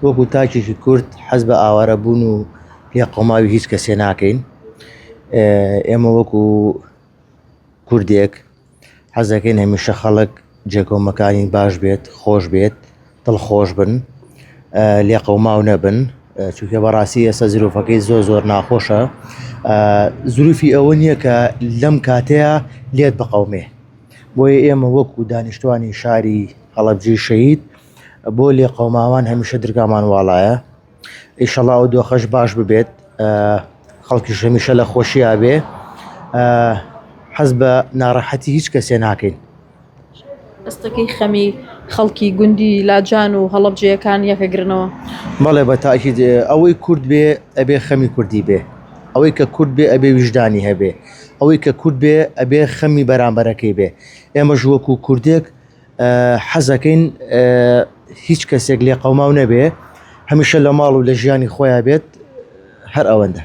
وەکو تاکێکی کورد حەز بە ئاوارە بوون و لێقەوماوی هیچ کەسێ ناکەین. ئێمە وەکو کوردێک حەز دەکەین هەمیشە خەڵک جێگەومەکانی باش بێت، خۆش بێت، دڵخۆش بن، لێقەوماو نەبن، چونکە بەڕاستی ئێستا زروفەکەی زۆر زۆر ناخۆشە. زروفی ئەوە نییە کە لەم کاتەیە لێت بقەومێ. بۆیە ئێمە وەکو دانیشتوانی شاری هەڵەبجەی شەهید بۆ لێقەوماوان هەمیشە درگامان واڵایە. ئیشەڵا ئەو دۆخەش باش ببێت خەڵکیش هەمیشە لە خۆشییا بێ حەز بە ناڕەحەتی هیچ کەسێ ناکەین. ئەستەکەی خەمی خەڵکی گوندی لاجان و هەڵەبجەیەکان یەکەگرنەوە؟ بەڵێ بە تاکید ئەوەی کورد بێ ئەبێ خەمی کوردی بێ ئەوەی کە کورد بێ ئەبێ ویژدانی هەبێ ئەوەی کە کورد بێ ئەبێ خەمی بەرامبەرەکەی بێ ئێمەش وەکو کوردێک حەزەکەین هیچ کەسێک لێقەوماو نەبێ هەمیشە لە ماڵ و لە ژیانی خۆیان بێت هەر ئەوەندە.